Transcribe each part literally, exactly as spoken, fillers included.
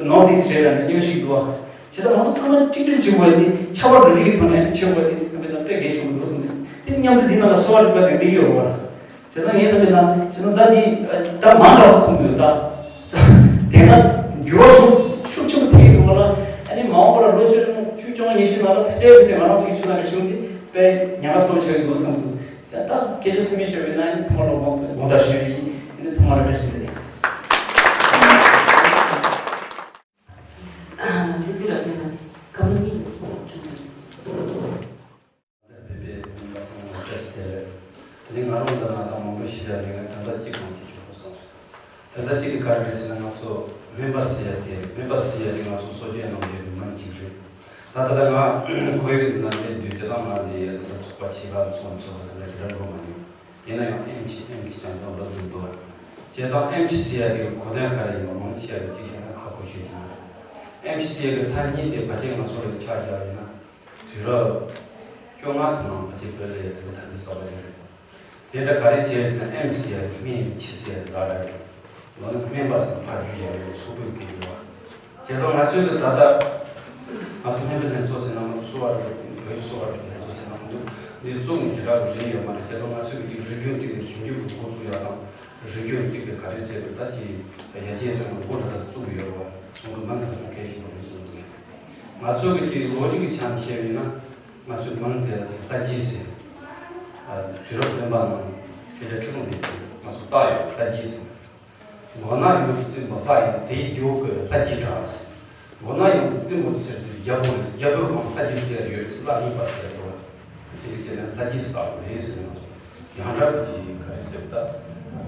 ནོར་ཏིས་བྱས་ལ་ནི་མཉམ་ཞིག་འདུག་བ། བྱས་ཙང་ང་ཚོ་ཚང་མ་གཅིག་སྒྲིལ་བྱེད་དགོས་ནི་ཆབ་བ་རུ་རིག་གི་ཐོག་ནས་བྱེད་དགོས་ནི་བསམ་པའི་ནང་དཔེ་གལ་ཆེན་པོ་འདུག་བསམ་ནས་དེ་མཉམ་དུ་འདི་ནང་ལ་གསོ་བ་རིག་པ་དེ་འདི་ཡོད་རེད་བ། བྱས་ཙང་ངས་བསམ་པའི་ནང་བྱས་ཙང་ད་འདི་ད་མང་དྲགས་སུ་སོང་གི་ཡོད་ད། དེང་སང་འགྱུར་བ་ཤུགས་ཤུགས་ཆེན་པོ་ཐེབས་ཡོད་འདུག་བ་ལ། ཨ་ནི་མ་འོངས་པ་ལ་ལོ་བཅུ་བཅུ་བཅོ་ལྔ་ཉི་ཤུ་ནང་ལ་ཕལ་ཆེར་ཕལ་ཆེར་ང་རང་ཚོ་གི་ཆུ་ནང་གི་གཞུང་འདི་དཔེ་ཉམས་པ་ཚ་པོ་ཆགས་ཀྱི་འདུག་བསམ་འདུག་ད་སྐད་ཆ་ཐོན་མི་ཤོར་བའི་ནང་ནི་ཚང་མ་ལ་དགོངས་དགོངས་དག་ཞུ་ཡི་ཡིན། ཨ་ནི་ཚང་མ་ལ་བཀྲ་ཤིས་བདེ་ལེགས། ཨ། དེ་ཚེ་རབ་བརྟན་ལ་བཀའ་མོལ་གཉིས། ཕེབས་པའི་མི་མང་ཚང་མ་བཀྲ་ཤིས་བདེ་ལེགས། དེ་ནས་ང་རང་འདི་ན་ད་མང་པོ་ཞིག་ཡ་རིང་ལ་དོན་དག་གཅིག་གང་ཅིག་ཞུ་དགོས་སོང་། དོན་དག་གཅིག་དེ་ག་རེ་རེད་ཟེར་ན། ང་ཚོ་སྨན་པ་ཟེར་ཡ་དེ་སྨན་པ་ཟེར་ཡ་དེ་ང་ཚོ་སྲོལ་རྒྱུན་ནང་ཡོད་པའི་མིང་གཅིག་རེད། ད་ད་ལྟ་ང་ཁོར་ཡུག་འདི་ན་སླེབས་དུས་དེ་དང་ང་འདི་ད་ཚོགས་པ་ཆེ་ཁག་ཚོགས་མི་ཚོགས་ས་དེ་འདྲ་དེ་འདྲ་འགྲོ་མ་མྱོང་། ཡིན་ན་ཡང་ཨེམ་ཆི་ཨེམ་ཆི་ཅང་ཡོང་ལ་འདུག་འདུག་བྱས་ཙང་ཨེམ་ཆི་ཟེར་ཡ་དེ་གོ་དོན་ག་རེ་ཡིན་པ་མང་ཆེ་བས་གཅིག་བཤད་ན་ཧ་གོ་ཤེས་ཀྱི་མ་རེད། ཨེམ་ཆི་ཟེར་ཡ་གི་ཐ་སྙད་དེ་ཕལ་ཆེར་ང་ཚོ་ལ་ཆ་བཞག་ཡིན་ན། དུས་རབས་བཅོ་ལྔ་ཙམ་ནང་ཕལ་ཆེར་བོད་ལ་ཡ་དེ་གི་ཐ་སྙད་གསར་པ་ཞིག་རེད། དེ་འདྲ་ག་རེ་བྱས་ཟེར་ན། ཨེམ་ཟེར་ཡ་གི་སྨན་ཆི་ཟེར་ཡ་གི་སྒྲ་རེད། ལོ་ན་སྨན་པ་ཟེར་ན་ཕར་རྒྱུད་ཡ་ཡོད་སོག་པོའི་སྐད་ཡོད་བ། བྱས་ཙང་ང་ཚོའི་གི་ད་ལྟ་ང་ཚོ་སྨན་པའི་ལྷན་ཚོགས་ཟེར་ན་ང་ཚོ་གསོ་བ་རིག་བོད་ཀྱི་གསོ་བ་རིག་ལྷན་ཚོགས་ཟེར་ན་ང་ཚོ་འདི་བཙུགས་ནས་ཞེ་དྲག་གི་རིང་ཡོད་མ་རེད། བྱས་ཙང་ང་ཚོའི་གི་རིག་གཞུང་གཅིག་ནས་ཞིབ་འཇུག་གི་འགོ་བཙུགས་ཡ་དང་། རིག་གཞུང་གཅིག་གི་ག་རེ་ཟེར་དགོས་ད་ཅི་ཡ་ཅན་དོན་གི་འགོ་ད་ལྟ་བཙུགས་ཡོད་རེད་བ། སོང་ཙང་མིང་ད་ཅུང་གལ་ཆེན་པོ་རེད་བསམ་འདུག་ང་ཚོ་གི་ཅིག་ལོ་རྒྱུས་ཀྱི་ཆ་ནས་བཤད་ཡིན་ན། ང་ཚོའི་མིང་དེ་ལ་ཅིག་ལྷ་རྗེ་ཟེར། ཨ། དུས་རབས་བདུན་པ་ནང་ཆོས་རྒྱལ་ཁྲི་སྲོང་ལྡེ་བཙན་ང་ཚོ་བཏགས་ཡོད། ལྷ་རྗེ་ཟེར། མགོ་ནག་ཡོངས་ཀྱི་བཙུན་མོ་ལྷ་ཡིན། དེའི་རྒྱལ་པོ་གི་ལྷ་རྗེ་གྲགས་ཟེར། མགོ་ནག་ཡོངས་ཀྱི་བཙུན་མོ་ཟེར་ཚེ་རྒྱལ་པོ་རེད་ཟེར། རྒྱལ་པོའི་སྒང་ལྷ་རྗེ་ཟེར་ཡོད་ཟེར། ལྷ་མིན་པ་ཟེར་ཡོད་པ། དེ་འདྲ་བྱས་ན་ལྷ་རྗེ་ཟེར་བ་རེད་ཟེར། ང་ཚོ་ཡང་འདྲ་གི་ཅིག་ག་རེ་ཟེར་བ་ད།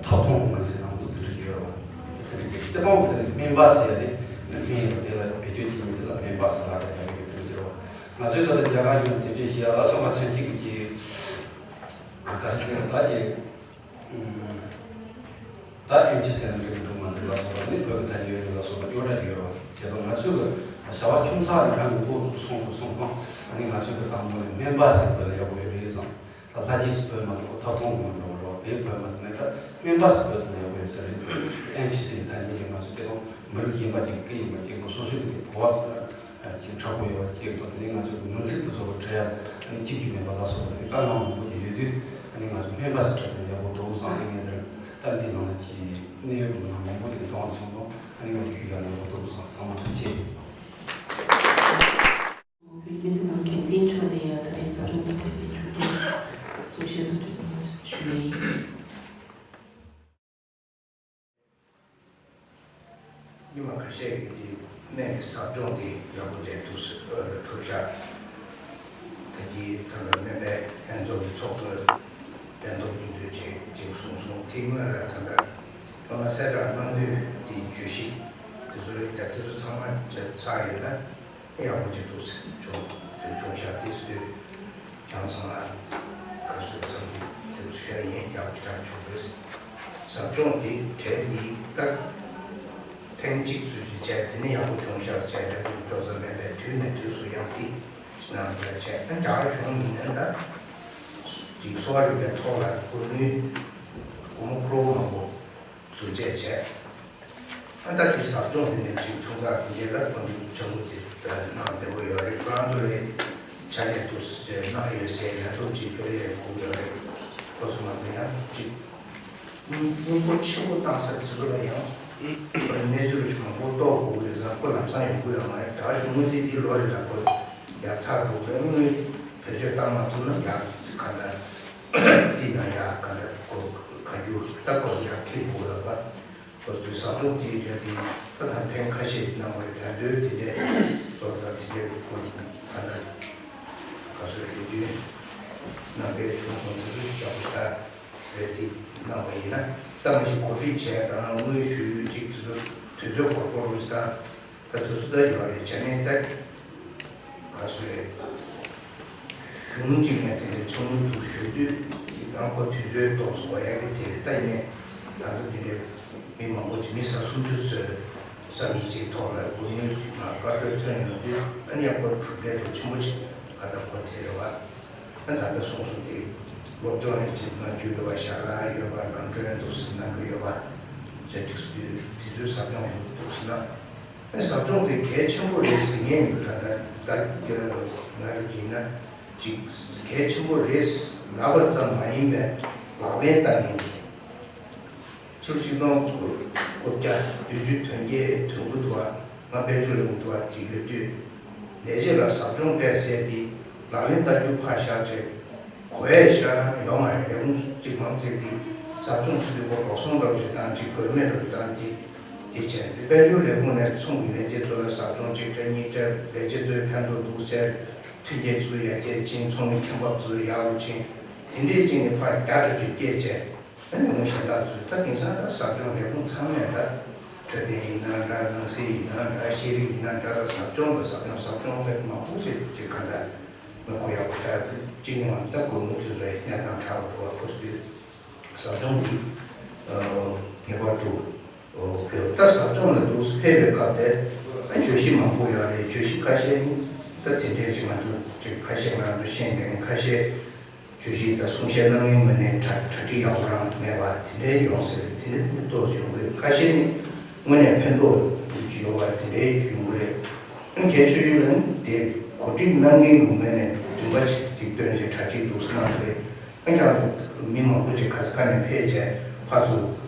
ཐོབ་ཐང་མིན་ཟེར་ནང་དུ་དེ་འདྲ་བྱས་ཡོད་རེད་བ། དེ་འདྲ་བྱས་སྤྱི་བཏང་གི་དེ་ནི་སྨན་པ་ཟེར་ཡ་དེ་སྨན་ཡོད་དེ་ལ་བེད་སྤྱོད་བྱེད་མི་དེ་ལ་སྨན་པ་ཟེར་ལབ་རེད། དེ་འདྲ་བྱས་རེད་བ། ང་ཚོའི་ད་ལྟ་རྒྱ་གར་ཡུལ་དེ་འདྲ་བྱས་ཡ་ལ་སོགས་པ་ཚན་གཅིག་གི་ཅིག་ག་རེ་ཟེར་བ་ད་ཅིག་ད་ཨེམ་ཆི་ཟེར་ན་འགྲིག་གི་འདུག་མ་འདུག་ལ་སོགས་པ་ནི་བོད་ཀྱི་ཐ་སྙད་ཡོད་ལ་སོགས་པ་ཡོད་ར་ཡོད་ར། བྱས་ཙང་ང་ཚོས་གི་བྱ་བ་ཆུང་ཚག་རེ་རང་གི་འགོ་བཙུགས་སོང་དུ་སོང་ཙང་ཨ་ནི་ང་ཚོས་གི་དང་པོ་ནས་སྨན་པ་ཟེར་བོད་ལ་ཡག་པོ་ཡོད་རེད་བསམ། ད་ལྷ་རྗེ་ཟེར་བོད་མ་གཏོགས་ཐོབ་ཐང་མི་འགྲོ་རོགས་དེ་བོད་མ་ཟེར་ན་ད་སྨན་པ་ཟེར་བོད་དུ་ན་ཡག་པོ་ཡོད་ས་རེད། ཨེམ་ཆི་ཟེར་ཐ་སྙད་ཀྱི་ང་ཚོ་སྐད་དང་མི་རིགས་གཞན་པ་ཅིག་སྐད་ཡིན་པ་ཅིག་ལ་སོ་སོའི་གི་གོ་བ། ཅིག་མཁྲེགས་པོ་ཡོད་པ་ཅིག་དང་། དེ་ནས་ང་ཚོ་གི་མིང་ཚིག་དེ་ཚོ་གི་འབྲི་ཡ་ནི་གཅིག་གྱུར་མེད་པ་ལ་སོགས་པ་དེ་དཀའ་ངལ་མང་པོ་ཅིག་ཡོད་དུས། ཨ་ནི་ང་ཚོ་སྨན་པ་ཟེར་ཁྲ་དེ་ཡག་པོ་འདུག་བསམ། ཨ་ནི་ངས་དེར་ད་འདི་ནང་ལ་ཅིག་གནད་ཡོད་པའི་ནང་མང་པོ་ཅིག་བྱུང་བ་སོང་ཙང་། ཨ་ནི་ངས་དེ་ཞུ་ཡ་ཡག་པོ་འདུག་བསམ། ཚང་མ་ཐུགས་རྗེ་ཆེ། བོད་སྐད་འཛིན་ཁང་འགན་འཛིན་མཆོག་ནས་ཡང་ད་རེས་ཟབ་སྦྱོང་གི་ཐད་ཀྱི་ཕྱོགས་བསྡོམས་གསུང་བཤད་དང་འབྲེལ་ཏེ་ཞུ་ཡ་ཡིན། ཉི་མ་ཁ་ཤས་ཀྱིས་དེ་སྨན་གྱི་ཟབ་སྦྱོང་དེ་ཡག་པོ་བྱས་འདུག་ཟེར། ཨ། གྲུབ་ཆ་ད་གིན་ད་ལྟ་སྨན་པའི་ལྷན་ཚོགས་ཀྱི་ཚོགས་གཙོས་སྤེལ་གཏོང་སྙིང་བསྡུས་བྱས་ཅིག་གསུངས་སོང་། དེ་སྔོན་ལ་ད་ལྟ་སློབ་མ་གསལ་བསྒྲགས་གནང་དུས་དེའི་བརྗོད་གཞི་དེ་ཚོ་ད་དེ་ཚོ་ཚང་མ་བྱས་ཚར་ཡོད་ན། ཡག་པོ་ཅིག་འདུག་ཟེར། བྱུང་དེ་བྱུང་ཤག་དེ་སུས་ཀྱང་ཚང་ལ་ག་ཚོད་ཚང་གི་དེ་ཚོ་ཤོད་ཡིན། ཡག་པོ་ཅིག་བྱུང་རེད། ཟབ་སྦྱོང་དེ་གྲས་འདི་ད་ཐེངས་གཅིག་ཚོད་ཅིག་བྱས། དེ་ནས་ཡག་པོ་བྱུང་ཤག་བྱས། ལས་ཁུངས་ལྟོ་ཚང་མེད་པའི་དུས་ནས་དུས་སུ་ཡང་སྲིད་ནང་བྱས་བྱས། ཨ། རྒྱ་གར་གཞུང་མི་སྣ་ད་ཅིག་གསོ་བ་རིག་པའི་ཐོག་ལ་སྒོ་ནས་སྒོ་མོ་ཕོར་བ་མང་པོ་བཟོ་བྱས་བྱས། ཨ། ད་དེ་ཟབ་སྦྱོང་དེ་ནས་ཅིག་ཆུང་ཙག་དེ་འདྲ་ལ་ཁོང་ཚོས་ཇ་མོ་དེ་གནང་བདེ་པོ་ཡོད་རེད། ཁོ་རང་ཚོ་ལ་ཕྱག་ལས་འདུག་ཟེར་གནང་ཡོད་ཟེར་ལན་ཐོག་ཅིག་ཕུལ་ཡས་དགོས་ཡོད་རེད། ཁོ་ཚོ་མ་གཏོགས་ཡང་ཅིག་སྙིང་སྙིང་པོ་ཆེན་པོ་བཏང་ས་དེ་ཚོ་ལ་ཡང་ཁོ་རང་གནས་ཚུལ་མང་པོ་རྟོགས་དགོས་ཡོད་ཙང་ཁོ་ལམ་སང་ཡོང་གི་ཡོད་མ་རེད། ད་གཞུང་དངུལ་རྩིས་འདི་ལོ་རེ་ལ་ཁོ་ཡར་ཚར་འགྲོ་གི་རེད། དངུལ་བེད་སྤྱོད་བཏང་མ་ཐུབ་ན་ཡར་ག་འདྲ་རྩིས་ན་ཡར་ག་འདྲ་ཁོ་ག་རྒྱུ་ད་ཁོ་ཡར་འཁྱེར་དགོས་ལབ་པ། ཁོ་ཚོས་ཟབ་སྦྱོང་དེའི་རྒྱབ་ཀྱི་ད་ལྟ་ཐེངས་ཁ་ཤས་གནང་བ་རེད། ད་དུང་དེ་འདྲའི་སོགས་དང་དེ་འདྲའི་ཁོ་ད་ལྟ་ག་ཚོད་རེད། དུས་ནང་པའི་བྱུང་སོང་དེ་ཚོ་ཡག་པོ་ཞེ་དྲག་རེད། དེ་གནང་བ་ཡིན་ན་ད་མ་གཞི་གོ་སྒྲིག་བྱས་དང་དངུལ་ཞུ་ཡུལ་གཅིག་དེ་ཚོ་དུས་ཚོད་འགོར་འགོར་རུ་ད་ད་དུས་ཚོད་ད་ཡོད་རེད། བྱས་ནས་ད་ག་ཚོད་རེད། གཞུང་གཅིག་ནས་དེ་འདྲའི་ཆང་མུ་ཐུག་ཞུ་དུས་ཀྱི་ནང་ཁོ་དུས་ཚོད་ཏོག་ཙམ་འགོར་ཡག་གི་དེ་རེད། ད་ཡིན་ནའི་ད་ལྟ་དེ་འདྲའི་མི་མང་པོ་ཅིག་མི་ས་སུམ་ཅུ་ཚོས་ས་མིག་ཅིག་ཐོག་ལ་སྒོ་ནས་བཀའ་འཁྲོལ་ཐོན་ཡོང་དུས་ཨ་ནི་ཡང་ཁོ་གྲུབ་འབྲས་དེ་ཆེན་པོ་ཅིག་ག་ད་ཁོ་དེ་རེད་བ། ཨ་ད་ལྟ་གསུངས་སོང་། དེ་སློབ་སྦྱོང་ཡང་ཅིག་གནང་རྒྱུ་ཡོད་པ། ཞལ་ལག་ཡོད་པ། ལམ་གྲོན་འདུག་སེ་གནང་གི་ཡོད་པ། བྱས་ཅིག་དུས་དེ་ཚོའི་ཟབ་སྦྱོང་འདུག་སེ་གནང་། ཟབ་སྦྱོང་དེ་གལ་ཆེན་པོ་རེད་ཟེར་མཁན་འདུག་ད་ལྟ་ད་ང་རང་ཡིན་ན་ཅིག་གལ་ཆེན་པོ་རེད་ལབ་པ་ཙམ་མ་ཡིན་པའི་ལག་ལེན་བསྟར་མཁན་རེད། ཕྱི་ལོ་ཆིག་སྟོང་དགུ་བརྒྱ་བདུན་ཅུ་དོན་བརྒྱད་དོན་དགུ་དུ་བ་ང་དཔལ་འབྱོར་ལས་ཁུངས་དུ་བ་ཅིག་ཡོད་དུས་ལས་བྱེད་ལ་ཟབ་སྦྱོང་སྤྲད་ཟེར་ཏེ་ལག་ལེན་བསྟར་རྒྱུ་ཕར་བཞག་བྱས། གོ་ཡས་ཞེ་དྲག་ཡོད་མ་རེད། ལས་ཁུངས་གཅིག་མང་ཚད་དེ་ཟབ་སྦྱོང་ཞུ་དུས་སྐོར་འགྲོ་སོང་འདྲ་བོ་ཞིག་བཏང་གཅིག་དགོས་མེད་འདྲ་བོ་བཏང་གཅིག་དེ་བྱས་དེ་དཔལ་འབྱོར་ལས་ཁུངས་ནས་ཚོང་གི་ལས་བྱེད་ཚོ་ལ་ཟབ་སྦྱོང་གཅིག་སྤྲད་གཉིས་སྤྲད་ལས་བྱེད་ཚོའི་ཕན་ཐོགས་འདུག་ཟེར་མཐུན་རྐྱེན་ཚོ་ཡར་རྒྱས་ཕྱིན་ཚོང་གི་ཁྱད་འཕགས་ཚོ་ཡག་རུ་ཕྱིན་དེ་འདྲས་ཅིག་ནས་ཕར་རྒྱ་གྲ་ཆུ་སྐྱེས་བྱས་ཨ་ནི་ལས་ཁུངས་གཞན་དག་ཚོས་ད་དེང་སང་ད་ཟབ་སྦྱོང་ལས་ཁུངས་ཚང་མས་ད་འཕྲོད་བསྟེན་ཡིན་ན་འདྲ་ནང་སྲིད་ཡིན་ན་འདྲ་ཤེས་རིག་ཡིན་ན་འདྲ་ད་ཟབ་སྦྱོང་ད་ཟབ་སྦྱོང་ཟབ་སྦྱོང་ད་མང་པོ་ཅིག་ཅིག་ག་འདྲ། མི་གོ་ཡག་པོ་ཞིག་གཅིག་ནས་ང་ད་དགོས་མི་དེ་ཚོའི་གནས་སྟངས་ཧྲག་པོ་འགྲོ་བ་ཁོ་ཚོའི་ཟབ་སྦྱོང་འདི་ངེས་པར་དུ་དགོས། ད་ཟབ་སྦྱོང་ལ་འདུག་ཕེབས་པའི་སྐབས་དེ་ཨ་བརྗོད་གཞི་མང་པོ་ཡོད་རེད། བརྗོད་གཞི་ཁ་ཤས་ནི་ད་དེ་འདྲའི་ཅིག་ང་ཚོ་ཅིག་ཁ་ཤས་ང་རང་ཚོ་ཤེས་མཁན་ཁ་ཤས་བརྗོད་གཞི་ད་གསུང་བཤད་གནང་མཁན་ངོས་ནས་གྲ་གྲ་སྒྲིག་ཡག་པོ་རང་མེད་པ་དེ་འདྲའི་ཡོང་སྲིད་རེད། དེ་འདྲའི་ཏོག་ཙམ་ཡོང་གི་རེད། ཁ་ཤས་ནི་དངོས་གནས་ཕན་ཐོགས་ཡོད་པ་དེ་འདྲའི་ཡོང་གི་རེད། ཨང་གལ་ཆེ་ཤོས་ནི་དེ་གོ་སྒྲིག་གནང་མཁན་གྱི་ངོས་ནས་འདུན་པ་ཞིག་ཅིག་བཏོན་བྱས་གྲ་སྒྲིག་འདུག་སེ་གནང་གི་རེད། ཨང་ཀྱང་མི་མང་པོ་ཅིག་ག་ས་ག་ནས་ཕེབས་བྱས་ཕར་ཚུར་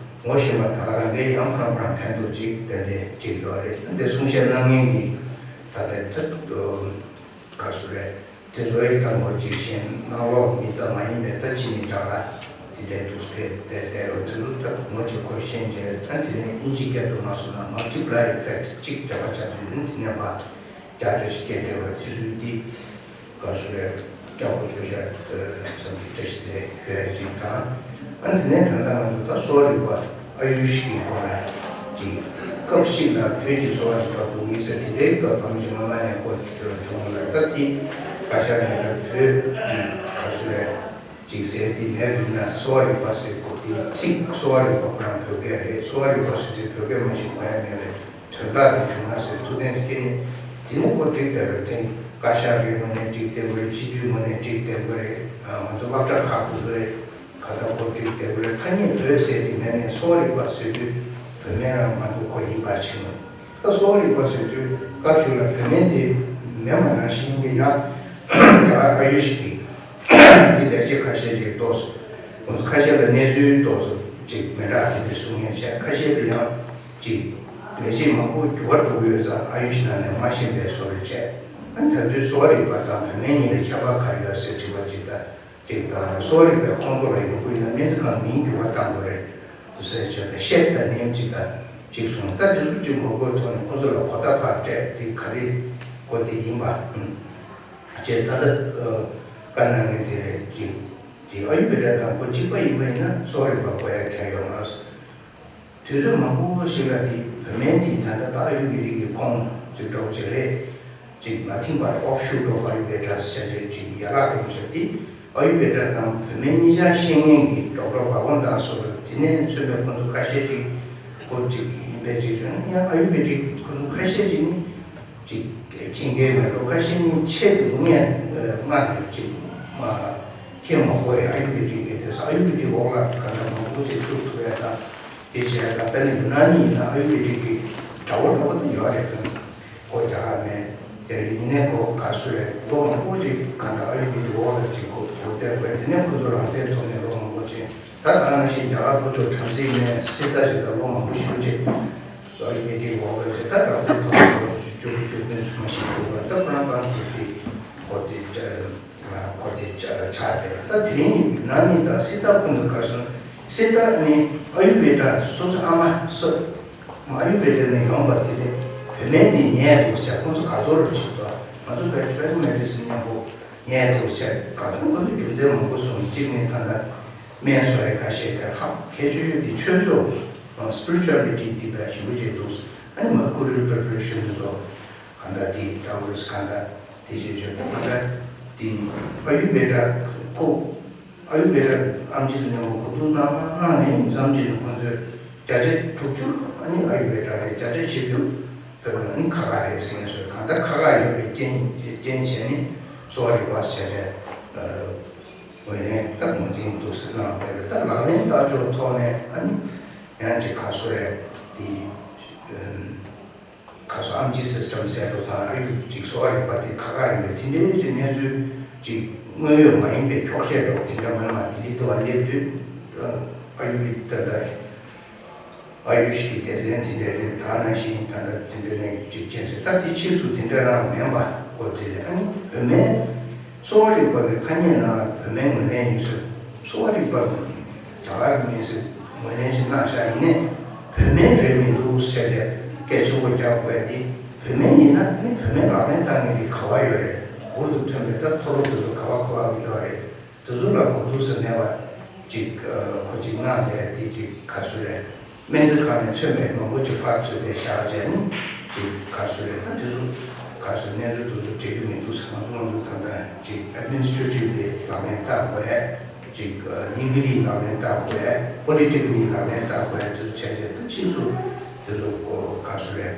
ངོ་ཤེས་པ་ད་ག་རང་གའི་ཡང་ཁོ་རང་ཁོ་རང་ཕན་ཐོགས་ཅིག་ཏན་ཏན་ཅིག་ཡོད་རེད། ཨ་འདི་གསུང་བཤད་གནང་མཁན་གྱི་ད་ལྟ་ད་ག་སུ་རེད། དེ་ཚོའི་ད་ངོ་ཅིག་གཞན་ནང་ལོགས་མི་ཙམ་མ་ཡིན་པའི་ད་ཕྱི་ནས་རྒྱ་གར་དེ་འདྲའི་འདུག་ཕེབས་བསྡད་བསྡད་རོགས་དེ་ཚོ་ད་ངོ་ཅིག་ཁོ་ཤེས་བྱས་ད་དེ་ནས་དབྱིན་ཇི་སྐད་དུ་མ་སོང་ན་multiply effect་ཅིག་འབྲེལ་བ་བྱ་དུས་ནི་དེ་ནས་ཕར་རྒྱ་སྐད་ཞིག་སྐད་བསྡད་པ་དེ་ཚོའི་དེ་ག་སུ་རེད་སྐྱབས་མགོན་མཆོག་ཞབས་བསམ་གྱི་བཀྲ་ཤིས་བདེ་ལེགས་ཞུ་ཡ་ཅིག་དང་། ཨ་དེ་ནས་ད་ལྟ་ང་ཚོ་ད་གསོ་བ་རིག་པ་ཨ་ཡུ་ཤི་གི་སྐོར་ལ་ཅིག་སྐབས་ཤིག་ལ་བོད་ཀྱི་གསོ་བ་རིག་པ་འདུག་མི་ཟེར་དེ་འདྲའི་སྐབས་ཐམས་ཅད་སྔོན་མ་ནས་སྐོར་བྱུང་ལ་ད་དེ་བཀའ་ཤག་ནས་ད་བོད་ཀྱི་ག་ཚོད་རེད་ཅིག་ཟེར་དེ་མེད་པ་ཡིན་ན་གསོ་བ་རིག་པ་ཟེར་དགོས་དེ་ཚིག་གསོ་བ་རིག་པ་ཁོ་རང་བོད་སྐད་རེད། གསོ་བ་རིག་པ་ཟེར་དུས་བོད་སྐད་མ་ཤེས་གོ་ཡ་མེད་པའི་དོན་དག་དེ་བྱུང་ན་ཟེར་ཐུགས་གཏན་དུ་སྐྱེས་ནས་དེ་ནས་ཁོ་འགྲིག་བསྡད་པའི་ཐེངས་བཀའ་ཤག་གི་ངོས་ནས་འགྲིག་བསྡད་དགོས་རེད། སྤྱི་འཐུས་ངོས་ནས་འགྲིག་བསྡད་དགོས་རེད། ང་ཚོ་སློབ་གྲྭ་ཁག་ཏུ་རེད། ག་ད་ཁོ་འགྲིག་བསྡད་དགོས་རེད། ཐ་སྙད་བོད་ཟེར་གྱི་མེད་ནས་གསོ་བ་རིག་པ་ཟེར་དུས་བོད་སྨན་རང་ང་ཚོ་ཁོ་ཡིན་པ་ཕྱིན་ནས་ད་གསོ་བ་རིག་པ་ཟེར་དུས་བཀའ་ཞུ་ལ་བོད་སྨན་དེ་མེད་མ་ནང་བཞིན་གྱི་ཡ་ཡ་ཨ་ཡུ་ཤི་གི་འདི་ལས་བྱེད་ཁ་ཤས་ཀྱིས་ཏོག་ཙམ་ཁ་ཤས་ལ་གནས་ཚུལ་ཏོག་ཙམ་ཅིག་མི་འདྲ་དེ་འདྲ་གསུང་མཁན་བྱས། ཁ་ཤས་ལ་ཡང་ཅིག་ལས་བྱེད་མང་པོ་འགྱུར་བ་འགྲོ་གི་ཡོད་ཙང་ཨ་ཡུ་ཤི་ནང་ནས་མ་ཤེས་པའི་བཟོ་འདྲ་བྱས། ཨ་ནི་ད་དུང་གསོ་བ་རིག་པ་དང་བོད་སྨན་གཉིས་ལ་ཁྱད་པར་ག་རེ་ཡོད་ཟེར་དྲི་བ་ཅིག་དང་ཅིག་དང་གསོ་བ་རིག་པའི་ཁོངས་གཏོགས་ལ་ཡོང་གི་ཡོད་ན་སྨན་རྩིས་ཁང་མིང་འགྱུར་བ་བཏང་དགོས་རེད་ཟེར་བྱས་ད་ཤེབ་དང་ནེམ་ཅིག་དང་ཅིག་གསུངས། ད་དེ་ཚོ་ཅིག་ངོ་རྒོལ་ཐོག་ནས་ཁོ་ཚོ་ལ་གོ་བརྡ་ཕར་སྤྲད་དེ་ག་རེ་གོ་དེ་ཡིན་པ། ཅེས་ད་ལྟ་བཀའ་གནང་མཁན་དེ་རེད། ཅིག་ཅིག་ཨ་ཡུར་བེ་ཌ་དང་ཁོ་གཅིག་པ་ཡིན་པ་ཡིན་ན་གསོ་བ་རིག་པ་གོ་ཡ་གལ་ཡོད་མ་རེད། དུས་ཚོད་མང་པོ་ཞིག་ལ་དེ་བོད་སྨན་དེ་ད་ལྟ་ད་ཨ་ཡུར་བེ་ཌིག་གི་ཁོངས་ཅིག་འགྲོ་གི་རེད། ཅིག་nothing but offshoot of Ayurveda ཟེར་རེད། ཅིག་ཡ་ལག་འགྲོ་གི་རེད། དེ་ཨ་ཡུར་བེ་ཌ་དང་བོད་སྨན་གཉིས་ཆ་ཤེས་མཁན་གྱི་ཌོག་ཊར་བྷ་གོན་དཱས་སོགས་དེ་ནས་མཚོན་པའི་ཁོང་ཚོ་ཁ་ཤས་ཅིག་སྐོར་ཅིག་ཡིན་པའི་ཅིག་བྱུང་ན་ཡང་ཨ་ཡུར་བེ་ཌིག་ཁོང་ཚོ་ཁ་ཤས་ཅིག་ནི། ཅིག་མཁྱེན་གྱི་མེད་འགྲོ། ཁ་ཤས་ནི་ཆེད་དུ་ངས་ང་ནས་ཅིག་མ་མཁྱེན་མ་དགོས་ཡ། ཨ་ཡུར་བེ་ཌིག་གི་དེ་ས་ཨ་ཡུར་བེ་ཌིག་འོག་ལ་ག་འདྲ་མང་པོ་ཅིག་བཙུགས་ཐུབ་ཡ་དང་དེ་བྱས་ཡ་དང་། དཔེར་ན་ཡུ་ན་ནི་ཡིན་ན་ཨ་ཡུར་བེ་ཌིག་གི་དྲ་བ་འདྲ་པོ་དེ་ཡོད་རེད། ཁོ་རྒྱ་གར་མེད་དེ་ཡིན་ནའི་ཁོ་ག་སུ་རེད། ལོ་མང་པོ་ཅིག་ག་འདྲ་ཨ་ཡུར་བེ་ཌིག་འོག་ལ་ཅིག་ཁོ་བོར་བསྡད་དགོས། དེ་ནས་ཁོ་ཚོ་རང་བཙན་ཐོག་ནས་ལོ་མང་པོ་ཅིག་ད་ག་ནང་བཞིན་རྒྱ་གར་ལྷོ་ཕྱོགས་བྲམ་ཟེའི་གནས་སི་ཏཱ་ཞིག་དང་ལོ་མང་པོ་ཞིག་ཅིག་སོ་ཡི་མི་དེའི་འོག་ལ་ཅིག་ད་རང་བཙན་ཐོག་ནས་ལོ་བཅུ་དྲུག་བཅུ་བདུན་ཙམ་ཞིག་འདུག་པ། ད་ཁོ་རང་གང་དུ་དེ་ཁོ་དེ་ཁོ་དེ་ཆགས་ཏེ། ད་དེ་རིང་ཡུ་ན་ནི་དང་སི་ཏཱ་ཀུན་ཏུ་གར་སོང་། སི་ཏཱ་ནི་ཨ་ཡུར་བེ་ཌ་སོ་སོ་ཨ་མ་སོ་ཨ་ཡུར་བེ་ཌ་ནས་ཡོང་པ་དེ་དེ་བོད་སྨན་དེ་ཉལ་འདུག་ཟེར། ཁོང་ཚོ་ག་ཚོད་རུ་ཅིག་ཏུ་ང་ཚོ་བོད་ཀྱི་བོད་སྨན་དེ་སི་ཉན་པོ་ཉལ་འདུག་ཟེར། ག་ཚོད་ཁོང་ཚོ་རྒྱུ་མཚན་མང་པོ་གསུངས། གཅིག་ནི་ད་ལྟ་སྨན་བཟོ་ཡ་ཁ་ཤས་དེ་ཧ་གལ་ཆེ་ཤོས་དེ་ཆོས་ཕྱོགས་ཀྱི་spirituality་དེ་བས་ཞེ་པོ་ཅིག་འདུག་ཨ་ནི་mercurial preparation་དེ་ཚོ་གང་ལྟར་དེ་ཏྲ་བོ་རེས་གང་ལྟར་དེ་བྱེད་ཆོག་ད་གང་ལྟར་དེ་ཨ་ཡུར་བེ་ཌ་ཁོ་ཨ་ཡུར་བེ་ཌ་ཨམ་ཆི་དེ་ནས་མོ་གོ་བསྡུར་གནང་གནང་ནས་མཚམས་ཅིག་ནས་ཁོང་ཚོས་བརྒྱ་ཆ་དྲུག་ཅུ་ཨ་ནི་ཨ་ཡུར་བེ་ཌ་རེད། བརྒྱ་ཆ་བཞི་བཅུ་བོད་པ་ནི་ཁ་ཁ་རེད་ཟེར་ངེས་སོ། གང་ལྟར་ཁ་ཁ་ཡོད་པའི་རྐྱེན་རྐྱེན་བྱས་ནས་གསོ་བ་རིག་པ་ཟེར་རེད། ངོས་ནས་ད་ངོས་འཛིན་འདུག་སེ་གནང་བསྡད་རེད། ད་ལག་ལེན་བསྟར་ཕྱོགས་ཐོག་ནས་ཨ་ནི་ཡང་ཅིག་ག་སོ་རེད་དེ། ག་ ཁ་སོ་ཨམ་ཆི་སི་སི་ཊམ་ཟེར་འགྲོ་དང་ཨ་ཡུ་ཅིག་གསོ་བ་རིག་པ་དེ་ཁག་ཁག་ཡིན་པས་དེ་འདྲའི་ཅིག་གནས་ཚུལ་ཅིག་དངོས་ཡོད་མ་ཡིན་པའི་འཁྱོག་བཤད་འགྲོ་དེ་འདྲ་མ་ནི་མ་ལྡི་ལི་དུ་བ་སླེབས་དུས་ཨ་ཡུ་ལི་ད་ལྟ་ཨ་ཡུ་ཤི་གི་སྡེ་ཚན་དེ་འདྲ་རེད། ད་ནང་བཞིན་ད་ལྟ་དེ་འདྲ་ནས་ཅིག་བྱས་ཚེ་ད་དེ་ཕྱིས་སུ་དེ་འདྲ་རང་མིན་པ་ཁོ་དེ་རེད། ཨ་ནི་བོད་སྨན་གསོ་བ་རིག་པ་གི་ཐ་སྙད་ནང་ལ་བོད་སྨན་ངོས་ལེན་ཡིན་ཟེར། གསོ་བ་རིག་པ་རྒྱ་གར་གྱི་མིན་ཟེར་ངོས་ལེན་ཞིག་གནང་བཞག་ཡིན་ནའི་བོད་སྨན་རེད་མི་འདུག་ཟེར་ཏེ་སྐད་ཆེན་པོ་རྒྱག་དགོས་ཡ་དེ་བོད་སྨན་ཡིན་ན་ཨ་ནི་བོད་སྨན་ལག་ལེན་བསྟར་མཁན་གྱི་ག་བ་ཡོད་རེད། འུར་དུ་ཐོན་པའི་ད་མཐོ་སློབ་དེ་ཚོ་ག་བ་ག་བ་ཡོད་རེད། དེ་ཚོ་ལ་གོ་ཐུབ་ས་མེད་པ་ཅིག་ཁོ་ཅིག་གནང་བསྡད་དེ་ཅིག་ག་ཚོད་རེད། སྨན་རྩིས་ཁང་ནས་མཚོན་པའི་མང་པོ་ཅིག་ཕར་ཚུར་དེ་བཞག་བྱས་ནས་ཅིག་ག་ཚོད་རེད། ད་དེ་ཚོ་ག་ཚོད་གནས་ཚུལ་དེ་ཚོ་འགྲིག་གི་མི་འདུག་ཟེར། ང་ཚོ་ང་ཚོ་ད་ལྟ་ཅིག་ཨེཌ་མི་ནི་སི་ཊྲེ་ཊིབ་ལི་ལག་ལེན་བསྟར་དགོས་ཡ། ཅིག་ལི་གལ་ལི་ལག་ལེན་བསྟར་དགོས་ཡ། པོ་ལི་ཊི་ཀལ་ལི་ལག་ལེན་བསྟར་དགོས་ཡ། དེ་ཚོ་བྱས་བྱས་ད་ཕྱིས་སུ་དེ་ཚོ་ག་ཚོད་རེད།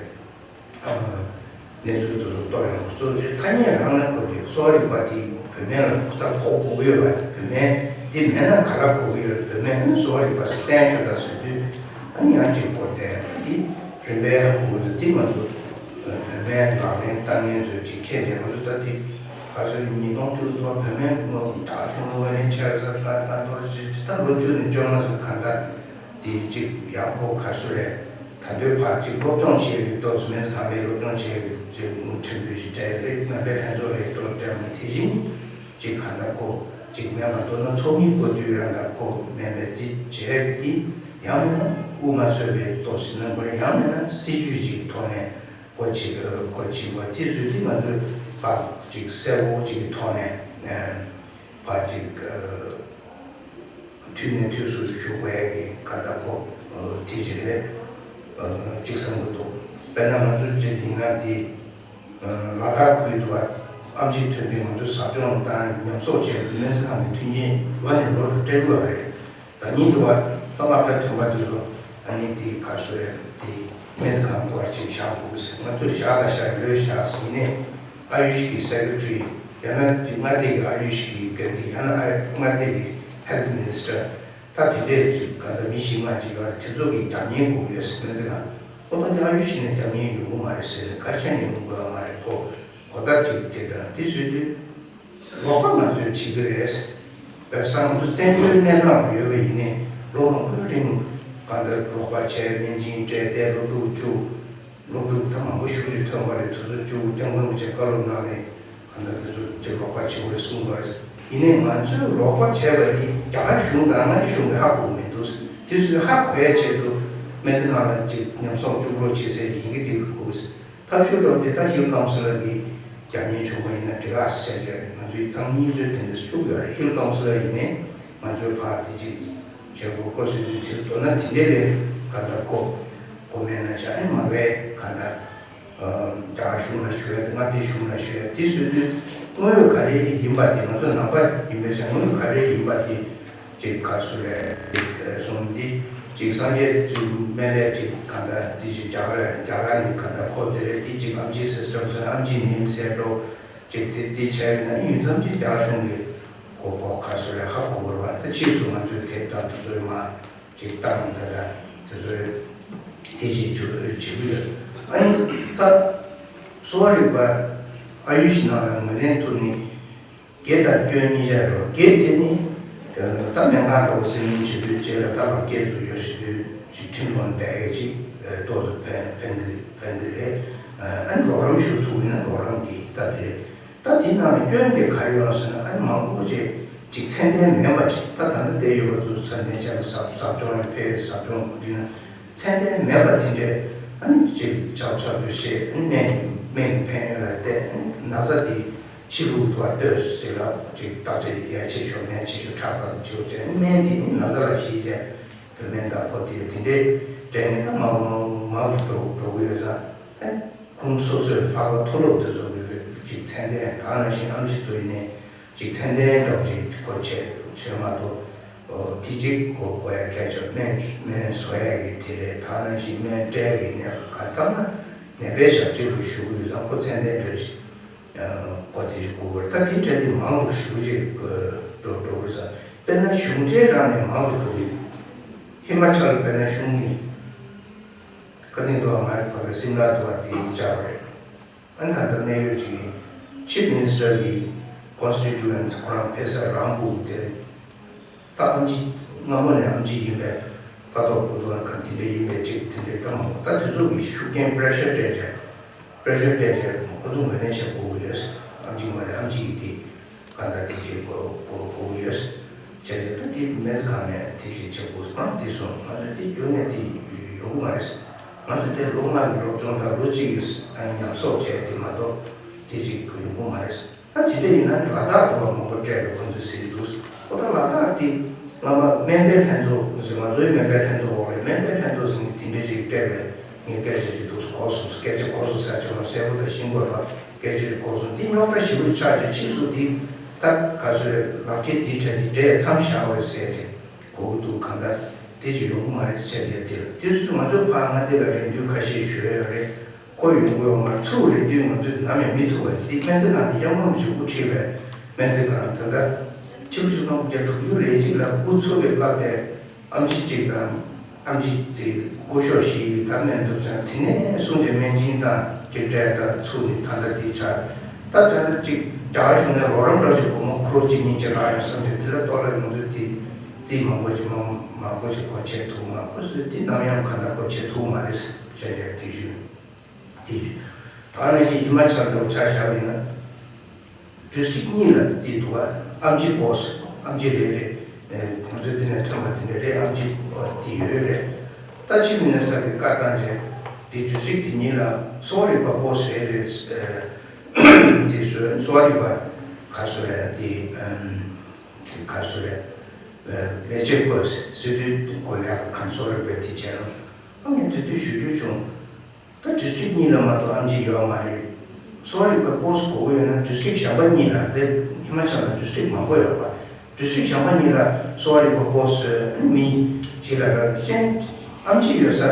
གནས་ཚུལ་དེ་ཚོ་རྟོགས་ཡོང་། གསོ་བཅོས་ཐ་སྙད་རང་ལ་གོ་དུས་གསོ་བ་རིག་པ་དེ་བོད་སྨན་ལ་ད་གོ་དགོས་ཀྱི་ཡོད་པ། བོད་སྨན་དེ་མེད་ན་ག་རེ་དགོས་ཀྱི་ཡོད། བོད་སྨན་ནི་གསོ་བ་རིག་པ་ཟེར་བསྟན་ཆོག་ད་ཟེར་དུས་ཨ་ནི་ཡང་ཅིག་གོ་བསྡད། ད་དེ་རིམ་པས་ཧ་གོ་དུས་དེ་ང་ཚོ་བོད་སྨན་ལག་ལེན་བསྟར་མཁན་ཚོས་ཅིག་མཁྱེན་བྱས་ང་ཚོ་ད་དེ་ག་ཚོད་ཉིས་སྟོང་བཅུ་དྲུག་བོད་སྨན་ངོ་རྒྱ་གཞུང་ངོས་ནས་ཆེར་ས་ད་ད་མཐོར་ཞིག་ད་ལོ་བཅུ་ནས་བཅོ་ལྔ་ཚོ་གང་ལྟར། དེ་གཅིག་ཡང་ཁོ་ག་ཚོད་རེད། ད་དུང་ཕར་གཅིག་སློབ་སྦྱོང་བྱེད་ཀྱི་ཏོག་ཙམ་མེད་ཚེ་གང་ལས་སློབ་སྦྱོང་བྱེད་ཀྱི་ཅིག་མུ་ཕྲན་བུ་ཞིག་སྤྲད་རེད། སྨན་པའི་ལྷན་ཚོགས་ལས་ཏོག་སྤྲད་མ་དེ་བཞིན་གཅིག་གང་ལྟར་ཁོ་གཅིག་སྨན་པ་མདོར་ན་ཚོགས་མི་བསྐོ་དུས་རང་ད་ཁོ་སྨན་པའི་དེ་བྱས་དེ་ཡང་མིན་ན་དབུ་མ་ཚོས་པའི་ཏོག་ཙམ་ན་དགོས་རེད། ཡང་མིན་ན་སྲིད་ཇུས་ཅིག་ཐོག་ནས་ཁོ་བྱེད་ཁོ་བྱེད་དགོས་དེ་བཟོས་དུས་ང་ཚོས་ཕར་གཅིག་གསལ་པོ་ཅིག་གི་ཐོག་ནས། ཕར་ཅིག་དུས་ནས་དུས་སུ་ཞུ་དགོས་ཡ་གི་ག་ད་ཁོ་དེ་ཅིག་རེད། ཅིག་བསམ་གི་འདུག་དཔེར་ན་ང་ཚོ་ཅིག་ཡིན་ན་འདི་ལ་དྭགས་ཁུལ་དུ་ཨམ་ཆི་ཐོན་དུས་ང་ཚོ་ཟབ་སྦྱོང་དང་ཉམས་གསོག་བྱས་སྨན་རྩིས་ཁང་གི་མཐུན་རྐྱེན་ལོ་ནས་ལོ་ལ་སྤྲད་ཀྱི་ཡོད་རེད། ད་ཉིན་དུ་བ་ད་སློབ་གྲྭ་ཐོན་པ་དུས་སུ་ཨ་ནི་དེ་ག་ཚོད་རེད། དེ་སྨན་རྩིས་ཁང་སྐོར་ཅིག་བཞག་དགོས་ཟེར། ང་ཚོས་བཞག་ད་བཞག་ལོས་བཞག་ཟིན་ནས་ཨ་ཡུ་ཤི་གི་སེ་ཀེ་ཊི་རི་ཡང་ན་དེ་མངའ་སྡེ་གི་ཨ་ཡུ་ཤི་གི་འགན་འཁྲི་ཡང་ན་ཨ་མངའ་སྡེ་གི་ཧེལ་ཐི་མི་ནི་སི་ཊར་ད་དེ་འདྲས་ཅིག་ག་ད་མི་བཞི་ལྔ་ཅིག་ཡོད་རེད། དེ་ཚོ་གི་རྒྱབ་གཉེར་དགོས་ཡོད་ཟེར། སྨན་རྩིས་ཁང་ཁོ་ད་དེ་ཨ་ཡུ་ཤི་ནས་རྒྱབ་གཉེར་ཡོང་གི་མ་རེད་ཟེར། ག་རེ་བྱས་ནས་ཡོང་དགོས་ཡ་མ་རེད། ཁོ་གོ་བརྡ་ཅིག་དེ་འདྲ་དེ་བཟོས་དུས། རོགས་པ་ང་ཚོས་བྱེད་ཀྱི་རེད། བོད་ས་ང་ཚོ་བཙན་བྱོལ་གནས་སྟངས་ལ་ཡོད་པ་ཡིན་ནའི་ལོ་མང་པོའི་རིང་གང་ལྟར་རོགས་པ་བྱས། སྨན་སྦྱིན་སྤྲད་དེ་སློབ་ཕྲུག་བཅུག་སློབ་ཕྲུག་ད་མང་པོ་ཞིག་རེད་ཐོན་པ་རེད། དེ་ཚོ་བཅུག་སྐྱབས་མགོན་རིན་པོ་ཆེ་བཀའ་སློབ་གནང་ནས་གང་ལྟར་དེ་ཚོ་ཅིག་རོགས་པ་བྱེད་དགོས་རེད་གསུངས་པ་རེད། ཡིན་ནའི་ང་ཚོས་རོགས་པ་བྱས་པ་དེ་རྒྱ་གར་གཞུང་དང་མངའ་སྡེ་གཞུང་གིས་ཧ་གོ་གི་མི་འདུག་དེ་ཚོས་ཧ་གོ་ཡའི་ཆེད་དུ་སྨན་རྩིས་ཁང་ལ་ཅིག་ཉམས་གསོག་བཅུག་རོགས་བྱེད་ཟེར་ཡི་གེ་འབྲི་དགོས། ཐབས་ཤོར་འགྲོ་དེ་ད་ཧིལ་ཀའུན་སི་ལར་གྱི་རྒྱབ་གཉེར་བྱུང་བ་ཡིན་ན་འགྲིག་ག་ཟེར་ཏེ་ང་ཚོའི་ཏང་མི་ཚོས་དེ་འདྲ་ཞུ་གི་ཡོད་རེད། ཧིལ་ཀའུན་སི་ལར་ཡིན་ནའི་ང་ཚོའི་ཕར་དེ་ཅིག་བྱེད་དགོས་སྐོར་ཟེར་དུས་དེ་མདོར་ན་དེ་འདྲ་རེད། ག་ད་གོ་གོ་མེད་ན་བྱ་ཨེ་མ་གའི་ག་ད་རྒྱ་གར་གཞུང་ལ་ཞུ་ཡ་དེ་མངའ་སྡེ་གཞུང་ལ་ཞུ་ཡ་དེ་ཟེར་དུས་དངོས་ཡོད་ག་རེ་ཡིན་པ་དེ་ང་ཚོ་ནང་པ་ཡིན་པའི་ཆ་དངོས་ཡོད་ག་རེ་ཡིན་པ་དེ། ཅིག་ག་སུ་རེད། གསུངས་འདི་ཅིག་སངས་རྒྱས་ཀྱི་སྨན་ལས་ཅིག་གང་ལྟར་འདི་ཅིག་རྒྱ་གར་རྒྱ་གར་ནི་གང་ལྟར་ཁོ་དེ་རེད། འདི་ཅིག་ཨམ་ཆི་སི་སི་ཊམ་ཟེར་ཨམ་ཆི་ནིམ་ཟེར་འགྲོ་ཅིག་དེ་འདི་བྱས་ཡོད་ན་ཡུན་ཙམ་ཅིག་རྒྱ་གཞུང་གི་གོ་གོ་ག་སུ་རེད་ཧ་གོ་དགོས་རེད་བ། ད་ཕྱིས་སུ་ང་ཚོས་དེབ་དང་དེ་ཚོའི་མ་ཅིག་བཏང་ད་ལྟ་དེ་ཚོའི་དེ་ཅིག་བྱུ་བྱེད་ཀྱི་ཡོད། ཨ་ནི་ད་གསོ་བ་རིག་པ་ཨ་ཡུ་ཤི་ནང་ལ་ངོས་ལེན་ཐུབ་ནི། དགེ་དང་སྐྱོན་གཉིས་ཆར་རོ། དགེ་དེ་ནི་ད་སྨན་ཁང་འགྲོ་སེམས་ནུས་བྱེད་དུས་རྗེས་ལ་ད་ལག་སྐྱེས་སུ་ཡོད་ཟེར་དུས་ཅིག་ཁྲིམས་ལོན་བསྡད་ཡས་ཅིག་ཏོག་ཏུ་ཕན་ཕན་གི་ཕན་གི་རེད། ཨ་ནི་རོགས་རམ་ཞུ་ཐུབ་ཡིན་ན་རོགས་རམ་གྱི་ད་དེ་རེད། ད་དེ་ནང་ལ་སྐྱོན་དེ་ག་རེ་ཡོད་ཟེར་ན་ཨ་ནི་མང་པོ་ཅིག་ཅིག་ཚད་ལྡན་མེད་པ་ཅིག་ད་ད་ལྟ་བསྡད་ཡོད་པ་ཚོ་ཚད་ལྡན་ཆགས་ཟབ་ཟབ་སྦྱོང་ལ་ཕེབས་ཟབ་སྦྱོང་གོ་དུས་ན། ཚད་ལྡན་མེད་པ་དེ་འདྲས་ཨ་ནི་ཅིག་ཆག་ཆག་ཏུ་བཤད། ཨ་ནི་སྨན་སྨན་གྱི་ཕན་ཡོན་ལ་བལྟས། ཨ་ནི་ན་ཚ་དེ་ཕྱི་རུ་བ་ལྟོས་ཟེར་ལ་ཅིག་བརྟག་དཔྱད་ཡ་ཆེ་ཤོས་སྨན་ཆེ་ཤོས་ཁྲག་དང་ཆེ་ཤོས་བྱས། ཨ་ནི་སྨན་དེ་ནི་ན་ཚ་ལ་ཞིག་བྱས་བོད་སྨན་དང་ཁོ་དེ་དེ་འདྲས་སྤྲད་ནས་ད་མང་མང་དུ་འགྲོ་འགྲོ་གི་ཡོད་ཙང་ཨ་ཁོང་སོ་སོའི་ལྷག་པ་མཐོ་སློབ་དེ་ཚོ་གི་ཅིག་ཚད་ལྡན་ད་ནང་བཞིན་ཨམ་ཆི་ཚོ་ཡིན་ནའི། ཅིག་ཚད་ལྡན་འདྲ་བོ་ཅིག་གོ་ཆེ་ཆེ་མ་གཏོགས། ཨོ་དེ་ཅིག་གོ་གོ་ཡ་སྐད་ཆ་སྨན་སྨན་བཟོ་ཡ་གི་དེ་རེད། ད་ནང་བཞིན་སྨན་སྤྲད་ཡ་གི་ནད་ག་ཐམ་ན་ནད་པའི་ཞབས་ཕྱི་རུ་ཞུ་གི་ཡོད་ཙང་ཁོ་ཚད་ལྡན་འདྲ་ཅིག་གོ་དེ་ཅིག་གོ་དགོས་རེད། ད་དེ་འདྲ་དེ་མང་རུ་ཞུ་ཅིག་འགྲོ་འགྲོ་གི་ས། དཔེར་ན་གཞུང་འབྲེལ་རང་ནས་མང་རུ་འགྲོ་གི་ཡོད། ཧི་མ་ཅལ་དཔེར་ན་གཞུང་གི་ད་ནི་དུ་ང་ཕ་གི་སིམ་ལ་དུ་བ་དེ་བཅར་བ་རེད། ཨ་ནི་ད་ལྟ་གནད་ཡོད་ཅིག་ཡིན། ཆིབ་མི་ནི་སི་ཊར་གི་ཀོན་སི་ཊི་ཊུ་ཨེན་ཊི་ཁོ་རང་ཕེབས་ས་རང་ཕུག་དེ། ད་ཨམ་ཆི་སྔ་མོ་ནས་ཨམ་ཆི་ཡིན་པས་ཕ་ཐོག་པོ་ཏོ་ན་ག་དེ་འདྲ་ཡིན་པས་ཅིག་དེ་འདྲའི་གཏམ་མང་པོ། ད་དེ་ཚོ་གི་ཤུགས་རྐྱེན་པེ་རེ་ཤར་སྤྲད་བྱས། པེ་རེ་ཤར་སྤྲད་བྱས་ཁོ་ཚོ་ངོས་ལེན་བྱེད་དགོས་ཀྱི་ཡོད། ཨམ་ཆི་ངོས་ནས་ཨམ་ཆི་ཡིན་དེ། གང་ལྟར་དེ་བྱེད་དགོས་དགོས་དགོས་ཀྱི་ཡོད། བྱས་ཏེ་ད་དེ་སྨན་རྩིས་ཁང་ནས་དེ་བྱེད་བྱེད་དགོས་སོང་། དེ་སོང་ང་ཚོས་དེ་རྒྱུན་ནས་དེ་ཡོང་གི་མ་རེད། ང་ཚོས་དེ་ལོ་ལྔ་གི་སློབ་སྦྱོང་དང་ལོ་གཅིག་གི་ཨ་ནི་ཉམས་གསོག་བྱས་དེ་མ་གཏོགས་དེ་བྱེད་དགོས་ཡོང་གི་མ་རེད། ད་དེ་འདྲ་ཡིན་ན་ནི་ལ་དྭགས་དུ་བ་མང་པོ་སྤྲད་པའི་ཁོང་ཚོས་ཟེར་གྱི་འདུག་ཨོ་ད་ལ་དྭགས་དེ་སྔ་མ་སྨན་པའི་ལྷན་ཚོགས་ཟེར། ང་ཚོའི་སྨན་པའི་ལྷན་ཚོགས་འོག་ལ་སྨན་པའི་ལྷན་ཚོགས་ཟེར་ནས་དེ་འདྲ་ཞིག་སྤྲད་པས་ངས་སྐད་ཆ་ཞིག་འདུག་གོ་སོང་། སྐད་ཆ་གོ་སོང་ཟེར་ཆོག་ན་གསལ་པོ་དང་ཤིང་པོ་ལ་སྐད་ཆ་ཞིག་གོ་སོང་། འདི་རྙོག་དྲ་ཞེ་པོ་ཆགས་ཏེ་ཕྱིས་སུ་འདི་ད་ག་ཚོད་ལག་ཁྱེར་འདིའི་གྲས་འདི་སྤྲད་མཚམས་བཞག་པ་རེད་ཟེར་ཏེ་གོ་གི་འདུག་གང་ལྟར་དེ་ཅིག་ཡོང་གི་མ་རེད་ཟེར་ཏེ། དེར་དུས་སུ་ང་ཚོའི་ཕ་ང་འདི་ལ་རེ་འདུན་ཁ་ཤས་ཞུས་ཡོད་རེད། ཁོ་ཡོང་གི་ཡོད་མ་རེད། ཚུར་རེ་འདུན་ང་ཚོས་ནམ་ཡང་མི་ཐུབ་པ་དེ། སྨན་རྩིས་ཁང་དེ་ཡང་མང་ཞིག་དབུ་ཁྲིད་པའི་སྨན་རྩིས་ཁང་ད་ལྟ་ཆིག་སྟོང་དགུ་བརྒྱ་དྲུག་ཅུ་རེ་གཅིག་ལ་དབུ་ཚུགས་པའི་སྐབས་དེ་ཨམ་ཆི་གཅིག་དང་ཨམ་ཆི་དེ་སྐུ་ཞབས་ཤིག་ད་སྨན་འདུག་ཙང་དེ་ནས་བཟུང་སྟེ་སྨན་སྦྱིན་དང་གཅིག་སྤྲད་དང་ཚུགས་ནས་ད་ལྟ་དེ་ཆགས། ད་ད་ལྟ་གཅིག་རྒྱ་གར་གཞུང་ནས་རོགས་རམ་འདྲ་ཞིག་སྒོར་མོ་ཁོ་རང་གཅིག་གཉིས་ཅིག་རག་ཡོང་བསམ་སྟེ། དེ་ལ་ལྟོ་ལ་ང་ཚོས་དེ་རྩིས་མང་པོ་ཞིག་མང་མང་པོ་ཞིག་གོ་ཆེད་ཐུག་མ་ཁོ་ཚོས་དེ་ནམ་ཡང་གང་ལྟར་གོ་ཆེད་ཐུག་མ་རེད་ཟེར་བྱས་ཡ་དེ་ཞུས། དེ་ད་ནང་བཞིན་ཧི་མ་ཅལ་འདྲ་བོ་ཆ་བཞག་པ་ཡིན་ན། ཌི་སི་ཊིག་གཉིས་ལ་དེ་འདུག་ག་ཨམ་ཆི་པོ་སི་ཊི་ཨམ་ཆི་རེ་རེ། ཨེ་ང་ཚོའི་འདི་ནས་ཐོན་པ་དེ་འདྲ་རེད། ཨམ་ཆི་པོ་སི་ཊི་དེ་ཡོད་རེད། ད་ཆིབ་མི་ནི་སི་ཊར་གྱིས་བཀའ་བཏང་རྗེས་དེ་ཌི་སི་ཊིག་དེ་གཉིས་ལ་གསོ་བ་རིག་པ་པོ་སི་ཊི་རེ་རེ་དེ་བཟོས། གསོ་བ་རིག་པ་ག་སོ་རེད་དེ་ག་སོ་རེད། ལས་བྱེད་པོ་སི་ཊི་དེ་ཁོ་ལས་ཀ་གང་གསོ་རིག་པའི་དེ་བྱས་རུང་ཨ་ངས་དེ་དུས་ཞུ་རྒྱུ་བྱུང་། ད་ཌི་སི་ཊིག་གཉིས་ལ་མ་གཏོགས་ཨམ་ཆི་ཡོད་མ་རེད། གསོ་བ་རིག་པའི་པོ་སི་ཊི་དགོས་ཀྱི་ཡོད་ན་ཌི་སི་ཊིག་གཞན་པ་གཉིས་ལ། དེ་ཧི་མ་ཅལ་ལ་ཌི་སི་ཊིག་མང་པོ་ཡོད་པ། ཌི་སི་ཊིག་གཞན་པ་གཉིས་ལ་གསོ་བ་རིག་པའི་པོ་སི་ཊི་མི་གཅིག་ལ་རག་ཅན། ཨམ་ཆི་ཡོད་ས་ད་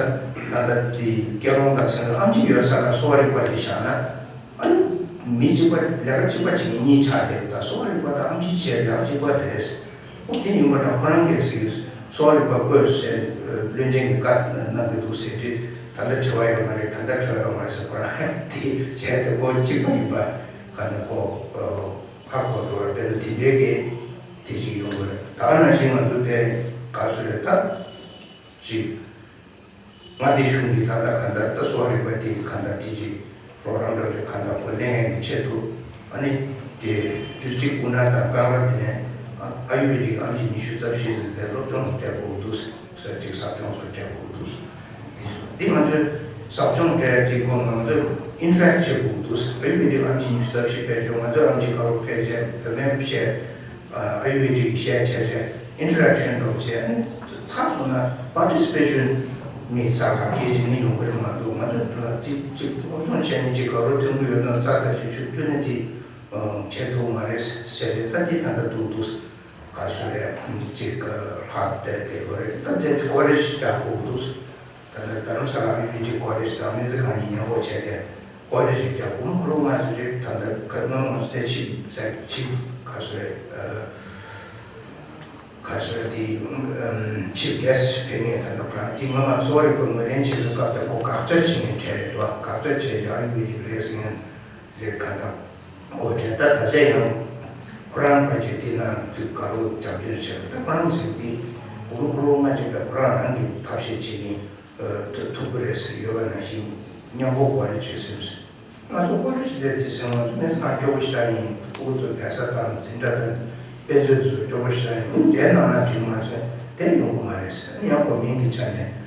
ལྟ་དེ་སྐྱེ་རོང་དང་ཚན་ལ་ཨམ་ཆི་ཡོད་ས་ལ་གསོ་བ་རིག་པ་དེ་བཞག་ན། ཨ་ནི་མི་གཅིག་པ་ལས་ཀ་གཅིག་པ་བྱེད་མཁན་གཉིས་ཆགས་བསྡད་ཡོད། ད་གསོ་བ་རིག་པ་དང་ཨམ་ཆི་བྱས་ལས་ཀ་གཅིག་པ་རེད། ཨོ་དེ་ཡིན་པ་འདྲ། ཁོ་རང་གིས་ཟེར་གྱི་གསོ་བ་རིག་པ་བཀོད་ཟེར་བློན་ཆེན་གྱིས་བཀའ་གནང་གི་འདུག་ཟེར་དུས། ད་ལྟ་བྲེལ་བ་ཡོད་མ་རེད། ད་ལྟ་བྲེལ་བ་ཡོད་མ་རེད་ཟེར། ཁོ་རང་དེ་བྱས་ཏེ་ཁོ་གཅིག་པ་ཡིན་པ་ག་ནས་ཁོ་ཧ་གོ་འགྲོ་བ་རེད། དཔེར་ན་དེ་འདྲའི་གི་དེ་ཅིག་ཡོང་གི་རེད། ད་ག་ནང་བཞིན་ང་ཚོ་དེ་ག་ཚོད་རེད་ད་ཅིག་མངའ་སྡེ་གཞུང་གིས་ད་ལྟ་གང་ལྟར་ད་གསོ་བ་རིག་པ་དེ་གང་ལྟར་དེ་ཅིག་པོ་རོ་གྷ་རམ་འདྲ་བོ་ཅིག་གང་ལྟར་ཁོ་ལེན་ཡག་གི་ཆེད་དུ། ཨ་ནི་དེ་ཌི་སི་ཊིག་དབུ་ནག་དང་ཀ་ར་དེ་ནས་ཨ་ཡུ་བེ་དིག་ཨམ་ཆི་ཉི་ཤུ་རྩ་བཞི་ལ་སློབ་སྦྱོང་སྤྲད་དགོས་འདུག་ཟེར། ཅིག་ཟབ་སྦྱོང་སོགས་སྤྲད་དགོས་འདུག་ཟེར། དེ་ང་ཚོས་ཟབ་སྦྱོང་སྤྲད་ཅིག་ཁོང་ང་ཚོས་ཨིན་ཊ་རེག་བྱེད་དགོས་འདུག་ཟེར། ཨ་ཡུ་བེ་དིག་ཨམ་ཆི་ཉི་ཤུ་རྩ་བཞི་ཕེབས་ཆོག་ང་ཚོས་ཨམ་ཆི་ཀ་རོ་ཕེབས་བྱས་བོད་སྨན་བཤད། ཨ་ཡུ་བེ་དིག་བཤད་བྱས་བྱས་ཨིན་ཊ་རེག་ཤན་འགྲོ་བྱས། ཨ་ནི་ཚགས་སོང་ན་པར་ཊི་སི་པེ་ཤན་མི་ས་ཁ་སྐད་ཅིག་ནི་ཡོང་གི་རེད་མ་གཏོགས། ང་ཚོ་འདི་ལ་གཅིག་གཅིག་སློབ་སྦྱོང་བྱས་ནས་གཅིག་ག་རོ་ཐོན་གི་ཡོད་ན་རྩ་ད་ཅིག་ཤུགས་བསྐྱོན་ནས་དེ་བྱེད་ཐུབ་མ་རེད་ཟེར་རེད། ད་དེ་ད་ལྟ་འདུག་འདུག་ག་སུ་རེད། གཅིག་ལྷག་བསྡད་བསྡད་ཡོད་རེད། ད་དེ་ཀོ་ལེཇ་རྒྱག་དགོས་འདུག་ད་ལྟ་རྡ་རམ་ས་ལ་ཨ་ཡུར་བེ་དིག་ཀོ་ལེཇ་དང་སྨན་རྩིས་ཁང་གཉིས་མཉམ་པོ་བྱས་ཏེ་ཀོ་ལེཇ་རྒྱག་དགོས། ཁོ་རང་ང་ཚོ་རེད། ད་ལྟ་ཁ་སྣོན་ང་ཚོ་དེ་ཆིབས་ཟེར་ཆིབས་ག་སུ་རེད། ག་སུ་རེད་དེ་ཆིབས་གེ་སི་ཊི་ཕེབས་མཁན་ད་ལྟ་ཁོ་རང་དེ་སྔོན་མ་གསོ་བ་རིག་པ་ངོས་ལེན་བྱེད་པའི་སྐབས་དེ་ཁོ་དགག་བྱ་བྱེད་མཁན་གྲས་རེད་དོ། དགག་བྱ་བྱས་ཀྱང་ཨ་ཡུར་བེ་དིག་རེད་ཟེར་མཁན་རེད། ག་ད་ཁོ་བྱས་ད་ད་ཆ་ཡང་ཁོ་རང་ཕལ་ཆེར་དེ་ན་ཅིག་ག་རོ་རྒྱབ་སྐྱོར་བྱས། ད་ཁོ་རང་ཟེར་དེ་གུ་རུ་གུ་རུ་ང་ཅིག་ད་ཁོ་རང་རང་གི་ཐབས་ཤེས་བྱེད་ཀྱིན། ཐུབ་ཐུབ་ཀྱི་རེད་ཟེར་ཡོད་པ་ནང་བཞིན་མཉམ་པོ་ཀོ་ལེཇ་བྱེད་སེམས་ཟེར། ང་ཚོ་ཀོ་ལེཇ་བསྡད་དེ་ཟེར་ང་ཚོ་སྨན་རྩིས་ཁང་སྐྱོ་པོ་ཞིག་རང་ཡིན། ཨུ་ཚོ་བསྡད་ས་དང་འཛིན་གྲྭ་དང་དཔེ་མཛོད་དེ་ཚོ་སྐྱོ་པོ་ཞིག་རང་ཡིན། དེ་ནང་ན་འགྲིག་མ་ཟེར་དེ་ཡོང་གི་མ་རེད་ཟེར། ཡང་ཁོ་མིང་གི་ཆ་ནས་